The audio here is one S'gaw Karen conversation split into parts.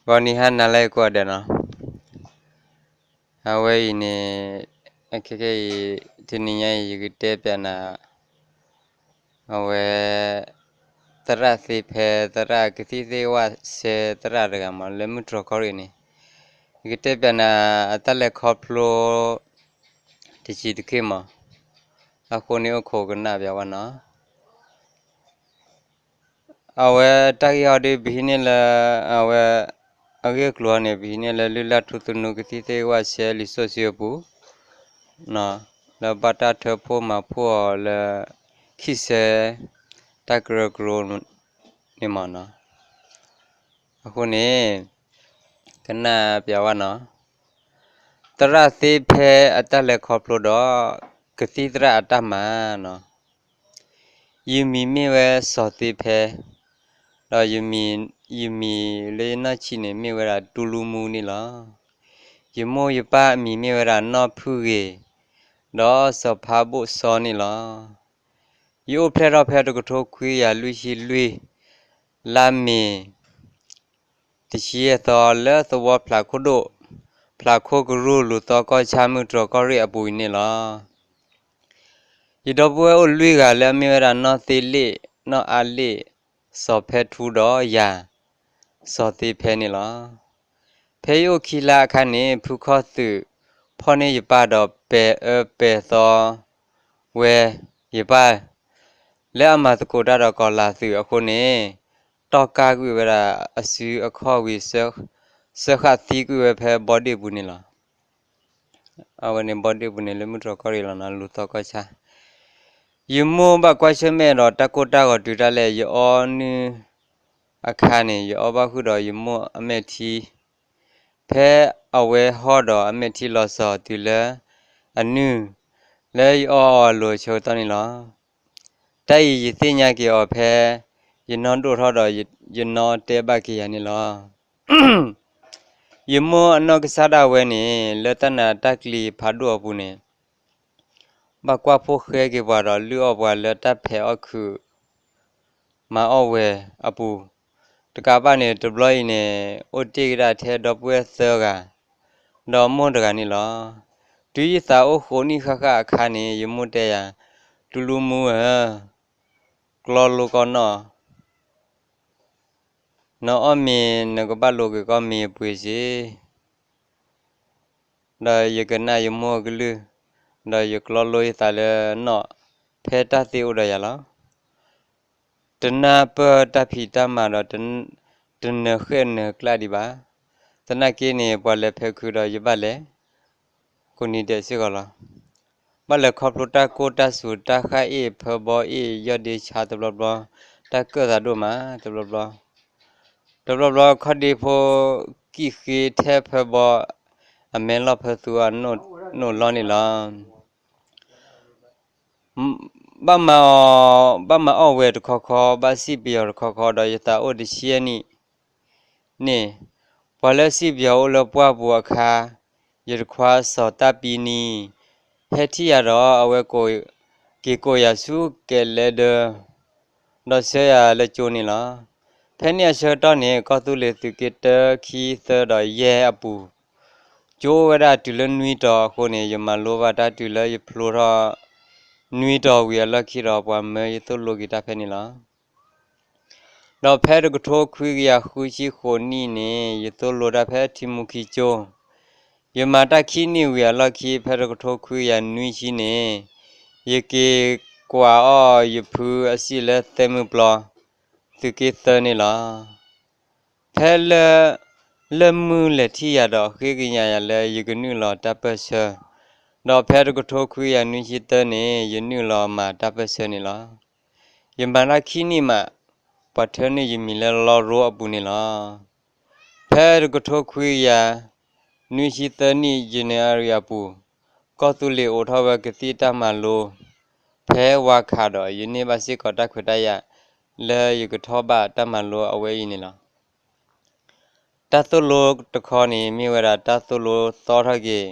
ဂီၤနံၤဟါနၤလၢကိးဂၤဒဲးနီၤ, အဝဲအံၤန့ၣ် အခဲခဲအံၤ တနံၤညါအံၤ ယကတဲပျးနၤ အဝဲ သရၣ်သ့ဖဲ သရၣ်ကသံၣ်သ့ၣ်ဝၣ်စဲသရၣ်တဂၤမး လၢမုၢ်တြီၢ်ကီၢ်ရ့ၣ်န့ၣ်, ယကတဲပျးနၤ အတၢ်လဲၤခီဖျိ တဆံးတက့ၢ်မး, အဃိန့ၣ်အိၣ်ခိးကနၣ်ပျးဝဲနီၤ. အဝဲတၢ်ဂ့ၢ်ဟီဒုး ပဟံးန့ၢ်လၢ အဝဲ အဂ့ၢ်အကျိၤန့ၣ် ပဟံးန့ၢ်လၢလုၢ်လၢ်ထူသနူကသံၣ်သ့ၣ်ဝၣ်စဲလံာ်စီဆှံအပူၤ လၢဘၣ်တၢ်ထၢဖှိၣ်မၤဖှိၣ်အီၤလၢ ခံစဲ တၢ်ကရၢကရိန့ၣ်မးနီၤ. အဃိန့ၣ် ကနၣ်ပျးဝဲနီၤ. သရၣ်သ့ဖဲအတၢ်လဲၤခီဖျိဒီး ကသံၣ်သရၣ်အတၢ်မၤနီၤ. ယမံၤမ့ၢ်ဝဲစီၤသ့ဖဲ, ဒီး ယမံၤလၢယနီၢ်ဆံးန့ၣ် မ့ၢ်ဝဲဒၣ်တူလူမူန့ၣ်လီၤ. ယမိၢ်ယပၢ်အမံၤမ့ၢ်ဝဲဒၣ်နီၢ်ဖုၣ်ဂ့ၤ ဒီးစီၤဖးဘိၣ်စီန့ၣ်လီၤ. ယအိၣ်ဖျဲၣ်ထီၣ်ဖဲတကထိခွံကယၤလွံၢ်ဆံလွံၢ် လါမ့ၤ တဆံယဲၢ်သီ လၢသဝီဖျးခိၣ်ဒိၣ် ဖျးခိၣ်ကရူၢ် လူၤသီကီၢ်ဆၣ်မုၢ်တြီၢ်ကီၢ်ရ့ၣ်အပူၤအံၤန့ၣ်လီၤ. ယဒီပုၢ်ဝဲၢ်အိၣ်လွံၢ်ဂၤလၢအမ့ၢ်ဝဲဒၣ်နီၢ်သ့လ့ၣ်, နီၢ်အါလ့ၣ်, စီၤဖဲထူဒီးယၤ စီၤသ့ဖဲန့ၣ်လီၤ. ဖဲယအိၣ်ခံလါအခါန့ၣ် ဖုခီၣ်သုးဖီၣ်န့ၢ်ယပၢ်ဒီးပဲာ်အၢပဲာ်သီဝဲယပၢ် လၢအမၤသကိးတၢ်ဒီးကီၤလၤသုးအဃိန့ၣ် တီၢ်ကါကွံာ်ဝဲဒၣ်အစုအခီၣ်ဝံၤ စၢဃာ်သံကွံာ်ဝဲဖဲဘီဒ့ၣ်ပူၤန့ၣ်လီၤ. အဝဲန့ၣ်ဘီဒ့ၣ်ပူၤန့ၣ်လၢမုၢ်တြီၢ်ကီၢ်ရ့ၣ်လီၤနီၤ လူၤသီကီၢ်ဆၣ်. ယမိၢ်ဘၣ်ကွၢ်ဆၢၣ်မဲာ်ဒီးတၢ်ကိၢ်တၢ်ဂီၤတုၤဒၣ်လဲာ် ယအီနုၢ်အခါန့ၣ် ယအီဘၣ်ဃုာ်ဒီးယမိၢ်အမဲာ်ထံ ဖဲအဝဲဟီၣ်ဒီးအမဲာ်ထံလီၤစီၤတုၤလၢအနုၢ် လၢယအီအီၤအလိၤအဆၢကတီၢ်န့ၣ်လီၤ. တၢ်အံၤယသ့ၣ်ညါက့ၤအီၤဖဲ ယနီၢ်ဒိၣ်ထီၣ်ဒီး ယနီၢ်တဲဘၣ်က့ၤယၤန့ၣ်လီၤ. ယမိၢ်အနီၢ်ကစၢ်ဒၣ်ဝဲန့ၣ် လၢတၢ်နးတၢ်ကျံၤဖးဒိၣ်အပူၤန့ၣ် ဘၣ်ကွၢ်ဖိဃဲက့ၤပှၤဒီးလုၢ်အီၣ်ပှၤလၢတၢ်ဖဲးအီၣ်ခုး မၤအီၣ်ဝဲအပူၤ, တကးဘၣ်န့ၣ် တဘျီအံၤန့ၣ် အိၣ်တ့ၢ်က့ၤဒၣ်ထဲဒီပုၢ်ဝဲၢ်သၢဂၤ ဒီးမိၢ်တဂၤန့ၣ်လီၤ. တုၤယသးအိၣ်ဃိးနံၣ်ဃၣ်ဃၣ်အခါန့ၣ် ယမိၢ်တဲယၤ, တူလူမူဧၢ, ကျီလိကီၢ်နီၣ်, နအီၣ်မ့ၤနကဘၣ်လိက့ၤကီၢ်မ့ၤပှ့ၤစ့ၢ် ဒီးယကနၣ်ယမိၢ်အကလုၢ်, ဒီးယကျီလိယသးလၢနီၣ် ဖဲတၢ်သ့အိၣ်ဒီးယၤလီၤ. တနၢ်ပၢၢ်တၢ်ဖံးတၢ်မၤဒီး တနၢၤဃဲၣ်နၢၤကျၣ်ဒံးဘၣ်. သနာ်က့န့ၣ် ပှၤလဲၤဖဲခုဒီးယဘၣ်လဲၤ ကိးနံၤဒဲးစ့ၢ်ကီးလီၤ. ဘၣ်လဲၤခီဖျိတၢ်ကိၢ်တၢ်စူၤ တၢ်ဃၣ်အ့ၣ်ဖၢဘီအ့ၣ် ယီၢ်ဒ့ဆါတဘျီဘျီ, တၢ်ကၢၣ်သးဒိၣ်မးတဘျီဘျီ, တဘျီဘျီခီၣ်ဒ့ဖိ ကံၣ်ဃ့ထဲဖၢဘီ အမဲလီၢ်ဖၢသူအနိၣ်လီၢ်န့ၣ်လီၤ. ဘၣ်မၤအီၣ်, ဘၣ်မၤအီၣ်ဝဲတခီခီ, ဘၣ်စံၣ်ပယီၤတခီခီဒီး ယသးအိၣ်တဆံယဲၢ်နံၣ်န့ၣ်, ပှၤလၢစံၣ်ပယီၤအိၣ်လၢပှၢ်ပူၤအခါ, ယတခွါစီၤတၢ်ပံနံၤ ဟဲထံၣ်ယၤဒီး အဝဲက့ၤကိးယၤဆူကဲးလဲဒၢ ဒီးဆှၢယၤလၢကၠိန့ၣ်လီၤ. ဖဲန့ၣ်အဆၢကတီၢ်န့ၣ် ကီၢ်သူလ့ၤသုးက့တၢ ခံ သၢ ဒီး ယဲၢ် အပူၤ ကၠိအိၣ်ဝဲဒၣ်တုၤလၢနွံတီၤအဃိန့ၣ် ယမၤလိဘၣ်တၢ်တုၤလၢယဖျိထီၣ် နွံတီၤဝံၤအလီၢ်ခံဒီး ပှၤမၢယသိၣ်လိက့ၤတၢ်ဖဲန့ၣ်လီၤ. ဒီးဖဲတကထိခွံကယၤဃုဆံဃိးနံၣ်န့ၣ် ယသိၣ်လိတၢ်ဖဲထံမူခံကၠိ, ယမၤတၢ်ခံနံၣ်ဝံၤအလီၢ်ခံ ဖဲတကထိခွံကယၤနွံဆံန့ၣ် ယက့ၤကွၢ်အီၣ်ယဖုအစံၣ်လၢသဲမုၢ်ပျီ သုးက့သၢန့ၣ်လီၤ. ဖဲလၢ လၢၢ်မုၢ်လဲၤထံၣ်ယၤဒီး ဃ့ကညးယၤလၢယကနုာ်လီၤတၢ်ပၢၢ်ဆၢ, ဒီးဖဲတကထိခွံကယၤနွံဆံသၢန့ၣ် ယနုာ်လီၤမၤတၢ်ပၢၢ်ဆၢန့ၣ်လီၤ. ယမၤတၢ်ခံနံၣ်မး ပှၤထၢနုာ်ယမံၤလၢလီရိအပူၤန့ၣ်လီၤ. ဖဲတကထိခွံကယၤနွံဆံသၢနံၣ် ယနံၣ်အါရံၤအပူၤ, ကီၢ်သူလ့ၤအိးထီၣ်ဝဲကသံၣ်တၢ်မၤလိ ဖဲဝါခးဒီး ယန့ၢ်ဘၣ်စ့ၢ်ကီးတၢ်ခွဲးတၢ်ယာ် လၢယကထီၣ်ဘၣ်တၢ်မၤလိအဝဲအံၤန့ၣ်လီၤ. တၢ်သိၣ်လိတခီန့ၣ် မ့ၢ်ဝဲဒၣ်တၢ်သိၣ်လိသီထီၣ်က့ၤ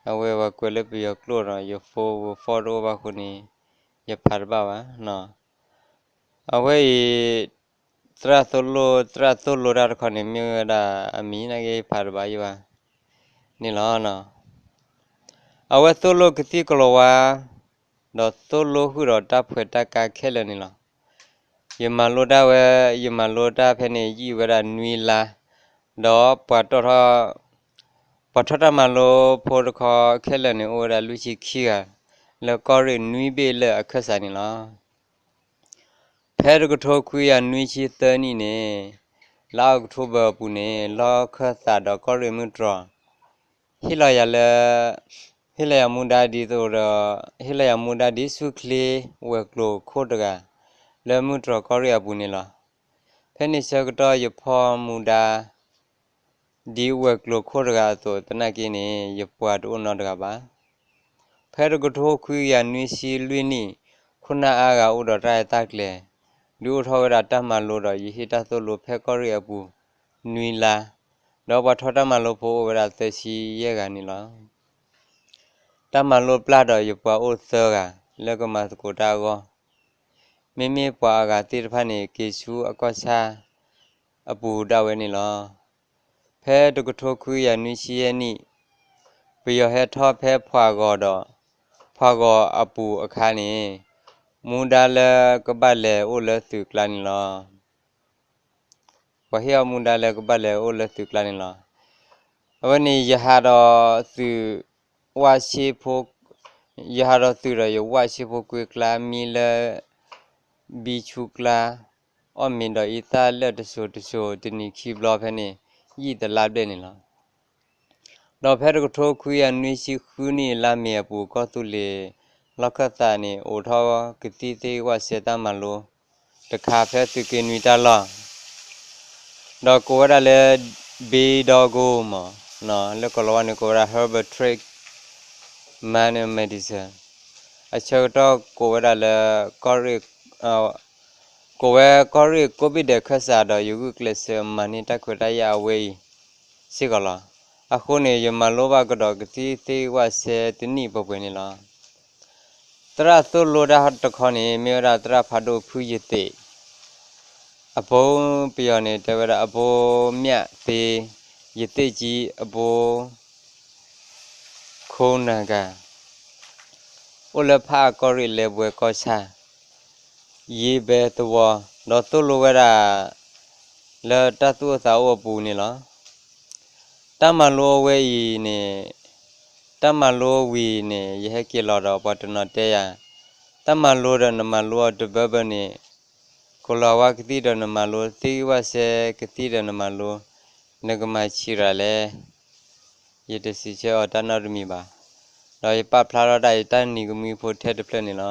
အဝဲပှၤကွဲးလၢပယီၤကျိာ်ဒီး ယ phone ပူၤ font တအိၣ်ဘၣ်အဃိန့ၣ် ယဖးတဘၣ်ဘၣ်. အဝဲအံၤ သရၣ်သိၣ်လိ သရၣ်သိၣ်လိတၢ်တခီန့ၣ် မ့ၢ်ဝဲဒၣ်အမံၤနာ်က့ဖးတဘၣ်ယဘၣ်န့ၣ်လီၤ. အဝဲသိၣ်လိကသံၣ်ကလီၤဝါ ဒီးသိၣ်လိဃုာ်ဒီးတၢ်ဖှဲးတၢ်ကါခဲလၢာ်န့ၣ်လီၤ. ယမၤလိတၢ်ဝဲ, ယမၤလိတၢ်ဖဲန့ၣ်ယံာ်ဝဲဒၣ်နွံလါ, ဒီးပှၤတီၣ်ထီၣ် ပှၤထီၣ်တၢ်မၤလိဖိတခီခဲလၢာ်န့ၣ် အိၣ်ဝဲဒၣ်လွံၢ်ဆံခံဂၤ လၢကီၢ်ရ့ၣ်နွံဘ့ၣ်လၢအခၢၣ်စးန့ၣ်လီၤ. ဖဲတကထိခွံကယၤနွံဆံသၢနံၣ်န့ၣ် လါအီးကထိဘၢၣ်အပူၤန့ၣ် လီၢ်ခၢၣ်သးဒီးကီၢ်ရ့ၣ်မုၢ်တြီၤ ဟ့ၣ်လီၤယၤလၢ ဟ့ၣ်လီၤယၤမူဒါဒ်သိးဒီး ဟ့ၣ်လီၤယၤမူဒါဒ်ဆူၣ်ချ့ဝဲၤကျိၤခိၣ်တဂၤ လၢမုၢ်တြီၤကီၢ်ရ့ၣ်အပူၤန့ၣ်လီၤ. ဖဲန့ၣ်ဆၢကတီၢ်ယဖီၣ်မူဒါ ဒ်ဝဲၤကျိၤခိၣ်တဂၤအသိးသနာ်က့န့ၣ် ယပှၤတအိၣ်နီတဂၤဘၣ်. ဖဲတကထိခွံကယၤနွံဆံလွံၢ်နံၣ် ခိၣ်နၢ်အါဂၤအိၣ်ဒီးတၢ်အဲၣ်တၢ်ကျဲၤ ဒုးအိၣ်ထီၣ်ဝဲဒၣ်တၢ်မၤလိဒီးယဟ့ၣ်တၢ်သိၣ်လိဖဲကီၢ်ရ့ၣ်အပူၤ နွံလါ, ဒီးပှၤထီၣ်တၢ်မၤလိဖိအိၣ်ဝဲဒၣ်သၢဆံယဲၢ်ဂၤန့ၣ်လီၤ. တၢ်မၤလိပျၢ်ဒီးယပှၤအိၣ်သၢဂၤ လၢကမၤသကိးတၢ်အဂီၢ်, မ့မ့ၢ်ပှၤအဂၤသ့ၣ်တဖၣ်န့ၣ် က့ၤဆူအကီၢ်ဆၣ်အပူၤဒၣ်ဝဲန့ၣ်လီၤ. ဖဲတကထိခွံကယၤနွံဆံယဲၢ်နံၣ် ပယီၤဟဲထီၣ်ဖဲဖှၣ်ဂီၤဒီး ဖှၣ်ဂီၤအပူၤအခါန့ၣ် မူဒါလၢကဘၣ်လဲၤအိၣ်လၢသုးကျါန့ၣ်လီၤ. ပှၤဟ့ၣ်အီၤမူဒါလၢကဘၣ်လဲၤအိၣ်လၢသုးကျါန့ၣ်လီၤ. အဝဲန့ၣ် ယဟးဒီးသုးဝၣ်ဆ့ဖိ, ယဟးဒီးသုးဒီးယဝၣ်ဆ့ဖိကွ့ကျါ မံလၢဘံဆူကျါ, အီၣ်မ့ၤဒီးအံသၣ်လၢတစိၤတစိၤ တနံၤခံဘျီဖဲန့ၣ် ယံာ်တလါဘျဲၣ်န့ၣ်လီၤ. ဒီးဖဲတကထိခွံကယၤနွံဆံဃုနံၣ် လါမ့ၤအပူၤ ကီၢ်သူလ့ၤလီၢ်ခၢၣ်သးန့ၣ် အိးထီၣ်ကသံၣ်သ့ၣ်ဝၣ်စဲတၢ်မၤလိတခါဖဲသုးက့နွံတၢ်လီၢ်, ဒီးကိးဝဲဒၣ်လၢ ဘ့ဒီဂိမး, လၢကီၢ်လီၤဝါန့ၣ် ကိးဝဲဒၣ် Herbal Trade Mind Medicine, အဆၢကတီၢ်ကိးဝဲဒၣ်လၢ ကိးဝဲကီၢ်ရ့ၣ်ကိးဘ့ၣ်ဒဲးခၢၣ်စးဒီး ယဂုာ်ကျဲးစၢးမၤန့ၢ်တၢ်ခွဲးတၢ်ယာ်အဝဲအံၤစ့ၢ်ကီးလီၤ. အဃိန့ၣ် ယမၤလိဘၣ်ကဒီးကသံၣ်သ့ၣ်ဝၣ်စဲတနံၣ်ပှဲၤပှဲၤန့ၣ်လီၤ. သရၣ်သိၣ်လိတၢ်တခီန့ၣ် မ့ၢ်ဝဲဒၣ်သရၣ်ဖးဒိၣ်ဖုယသ့း, အဘိပယီၤန့ၣ် တဲဝဲဒၣ်အဘိမျးသ့, ယသ့ၣ်ကံအဘိ ခိနဂၤ, အိၣ်လၢဖးအၣ်ကီၢ်ရ့ၣ်လဲၤဘှဲကီၢ်ဆၣ်, ယ့ဘဲသဝီ, ဒီးသိၣ်လိဝဲဒၣ် လၢတၢ်သူၣ်အိၣ်သးအိၣ်အပူၤန့ၣ်လီၤ. တၢ်မၤလိအဝဲအံၤန့ၣ်, တၢ်မၤလိဝံၤန့ၣ် ယဟဲက့ၤလီၤဒီးပှၤတနီၤတဲယၤ, တၢ်မၤလိဒီးနမၤလိအီၤတဘၢဘၢန့ၣ်, ကိးလီၤဝါကသံၣ်ဒီးနမၤလိ, သ့ၣ်ဂံၢ်ဝၣ်စဲကသံၣ်ဒီးနမၤလိ, နကမၤဆံးရၤလဲၣ်. ယတစံးဆၢအီၤတၢ်နီတမံၤဘၣ်. ဒီးယပာ်ဖျါထီၣ်ဒၣ်ယတၢ်နံၤကမှံဖိထဲတဖျၢၣ်န့ၣ်လီၤ.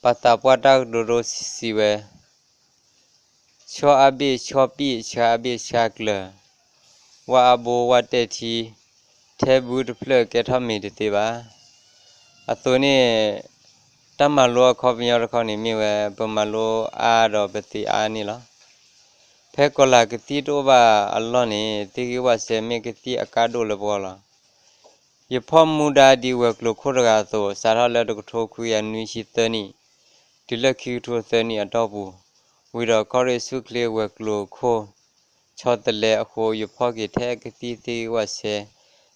ပှၤသးပှၢ်တၢ်ကတိၤဒိစံးဝဲ, ဆီအါဘ့ၣ်ဆီပံၣ်, ဆၢအါဘ့ၣ်ဆၢကျၢၤ, ဝၣ်အါဘိဝၣ်တဲာ်ထံ, ထဲဘုတဖျၢၣ်ကဲထီၣ်မ့ၤတသ့ဘၣ်. အသိးန့ၣ် တၢ်မၤလိအခီပညီတခီန့ၣ်မ့ၢ်ဝဲ ပမၤလိအါဒီးပသ့အါန့ၣ်လီၤ. ဖဲကီၢ်လၤကသံၣ်တအိၣ်ဘၣ်အလီၢ်န့ၣ် သ့ၣ်ဂံၢ်ဝၣ်စဲမ့ၢ်ကသံၣ်အကါဒိၣ်လၢပဂီၢ်လီၤ. ယဖီၣ်မူဒါဒ်ဝဲၤကျိၤခိၣ်တဂၤအသိး စးထီၣ်လၢတကထိခွံကယၤနွံဆံသၢနံၣ် တုၤလၢခံကထိသၢနံၣ်အတီၢ်ပူၤ, ဝံၤဒီးကီၢ်ရ့ၣ်ဆူၣ်ချ့ဝဲၤကျိၤခိၣ် ဆီတလဲအဃိ ယဖီၣ်က့ၤထဲကသံၣ်သ့ၣ်ဂံၢ်ဝၣ်စဲ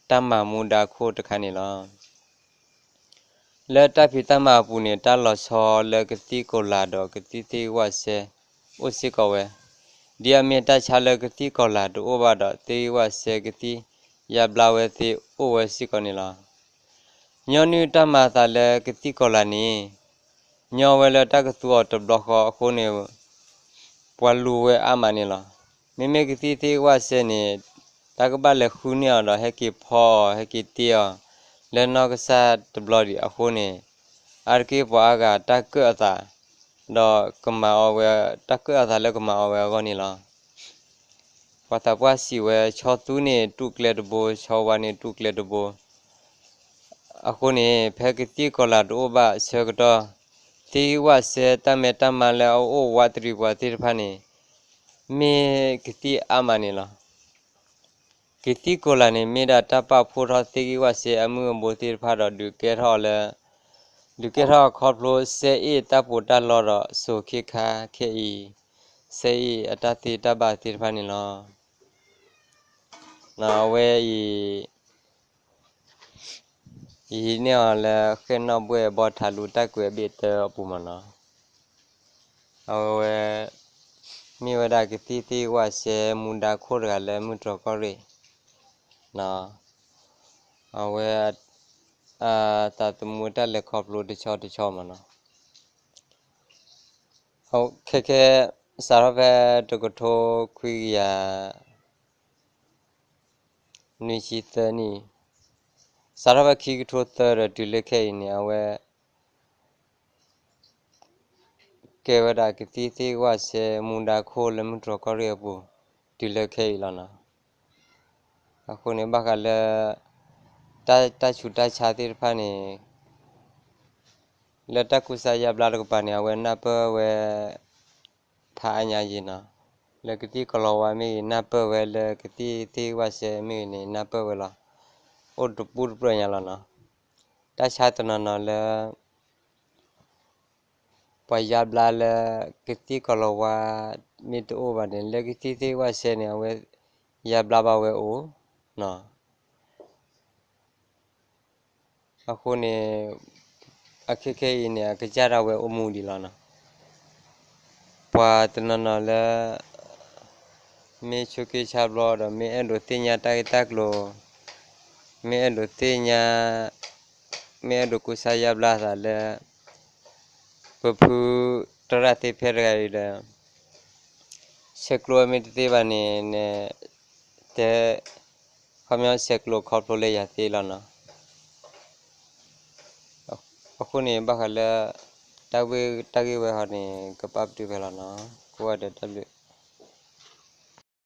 တၢ်မၤမူဒါခိၣ်တခါန့ၣ်လီၤ. လၢတၢ်ဖံးတၢ်မၤအပူၤန့ၣ် တၢ်လီၤဆီလၢကသံၣ်ကီၤလၤဒီးကသံၣ်သ့ၣ်ဂံၢ်ဝၣ်စဲ အိၣ်စ့ၢ်ကီးဝဲ, ဒ်အမ့ၢ်တၢ်ဆါလၢကသံၣ်ကီၤလၤတအိၣ်ဘၣ်ဒီး သ့ၣ်ဂံၢ်ဝၣ်စဲကသံၣ်ယါဘျါဝဲသ့ၣ်အိၣ်ဝဲစ့ၢ်ကီးန့ၣ်လီၤ. ညီနုၢ်တၢ်မၤအသးလၢကသံၣ်ကီၤလၤန့ၣ် ညီဝဲလၢတၢ်ကသူအီၤတဘျီဃီအဃိန့ၣ် ပှၤလူၤဝဲအါမးန့ၣ်လီၤ. မ့မ့ၢ်ကသံၣ်သ့ၣ်ဂံၢ်ဝၣ်စဲန့ၣ် တၢ်ကဘၣ်လဲၤဃုန့ၢ်အီၤဒီးဟဲက့ၤဖီအီၤ ဟဲက့ၤတ့အီၤ လၢနီၢ်ကစၢ်တဘျီဒံးအဃိန့ၣ် အါတက့ၢ်ပှၤအါဂၤတၢ်ကၢၣ်အသး ဒီးကမၤအီၤဝဲ တၢ်ကၢၣ်အသးလၢကမၤအီၤဝဲအဂီၢ်န့ၣ်လီၤ. ပှၤသးပှၢ်စံးဝဲ ဆီသူန့ၣ်တူၢ်ကျဲတဘိ ဆီဝါန့ၣ်တူၢ်ကျဲတဘိ အဃိန့ၣ် ဖဲကသံၣ်ကီၤလၤတအိၣ်ဘၣ်အဆၢကတီၢ် သ့ၣ်ဂံၢ်ဝၣ်စဲတၢ်မဲတၢ်မါလၢအအိၣ်ဝးတရံးပှၤသ့ၣ်တဖၣ်န့ၣ် မ့ၢ်ကသံၣ်အါမးန့ၣ်လီၤ. ကသံၣ်ကီၤလၤန့ၣ် မ့ၢ်ဒၣ်တၢ်ပာ်ဖှိၣ်ထီၣ်သ့ၣ်ဂံၢ်ဝၣ်စဲအမုၢ်အဘိသ့ၣ်တဖၣ်ဒီး ဒုးကဲထီၣ်လၢ ဒုးကဲထီၣ်အခီဖျိစဲအ့ၣ်တၢ်ပီးတၢ်လီဒီးစိၤခ့ခါခဲအံၤ စဲအံၤအတၢ်သ့တၢ်ဘၣ်သ့ၣ်တဖၣ်န့ၣ်လီၤ. အဝဲအံၤ ယဟံးန့ၢ်အီၤလၢဃဲၣ်နီၣ်ဘှဲၣ်ဘီၣ်ထးလူတၢ်ကွဲးအဘ့ၣ်တၢအပူၤမ့ၢ်နီၤ. အဝဲ မ့ၢ်ဝဲဒၣ်ကသံၣ်သ့ၣ်ဝၣ်စဲမူဒါခိၣ်တဂၤလၢမုၢ်တြီၢ်ကီၢ်ရ့ၣ် အဝဲ အသးသမူတၢ်လဲၤခီဖျိတဆီတဆီမ့ၢ်နီၤ. ခဲခဲ စးထီၣ်ဖဲတကထိခွံကယၤ နွံဆံသၢနံၣ်, စးထီၣ်ဖဲခံကထိသၢဒီးတုၤလၢခဲအံၤန့ၣ် အဝဲ ကဲဝဲဒၣ်ကသံၣ်သ့ၣ်ဝၣ်စဲမူဒါခိၣ်လၢမုၢ်တြီၢ်ကီၢ်ရ့ၣ်အပူၤ တုၤလၢခဲအံၤလီၤနီၤ. အဃိန့ၣ်ဘၣ်ဃးလၢ တၢ်ဆူးတၢ်ဆါသ့ၣ်တဖၣ်န့ၣ် လၢတၢ်ကူစါယါဘျါတကပၤန့ၣ် အဝဲနၢ်ပၢၢ်ဝဲ ဖးအါညါယံၤနီၤ. လၢကသံၣ်ကီၤလၤဝါမ့ၢ်ဂ့ၤ နၢ်ပၢၢ်ဝဲ, လၢကသံၣ်သ့ၣ်ဝၣ်စဲမ့ၢ်ဂ့ၤန့ၣ် နၢ်ပၢၢ်ဝဲလီၤ. အိၣ်တပူၤတပြၢၢ်ညါလီၤနီၤ. တၢ်ဆါတနီၤနီၤလၢ ပှၤယါဘျါလၢကသံၣ်ကီၤလၤဝါ မ့ၢ်တအိၣ်ဘၣ်န့ၣ် လၢကသံၣ်သ့ၣ်ဝၣ်စဲန့ၣ် အဝဲယါဘျါဘၣ်ဝဲအိၣ်နီၤ. အဃိန့ၣ် အခဲခဲအံၤန့ၣ် အကစၢ်ဒၣ်ဝဲအိၣ်မူဒံးလီၤနီၤ. ပှၤတနီၤနီၤလၢ မ့ၢ်ဆိးက့ဆါဘျီဒီး မ့ၢ်အဲၣ်ဒိးသ့ၣ်ညါတၢ်ဂ့ၢ်တၢ်ကျိၤ, မ့ၢ်အဲၣ်ဒိးသ့ၣ်ညါ, မ့ၢ်အဲၣ်ဒိးကူစါယါဘျါသးလၢ ပဖုသရၣ်သ့ၣ်ဖဲတဂၤအံၤဒီး ဆဲးကျိးဝဲမ့ၢ်တသ့ဘၣ်န့ၣ် နတဲ ခီပညီဆဲးကျိးခီဖျိလၢယၤသ့လီၤနီၤ. အဃိန့ၣ် ဘၣ်ဃးလၢ တၢ်ဝ့ၢ်တၢ်ဂ့ၢ်ဝဲဟီန့ၣ် ကပာ်ပတုာ်ဖဲလီၤနီၤ. ကိးဂၤဒဲးတၢ်ဘျုး.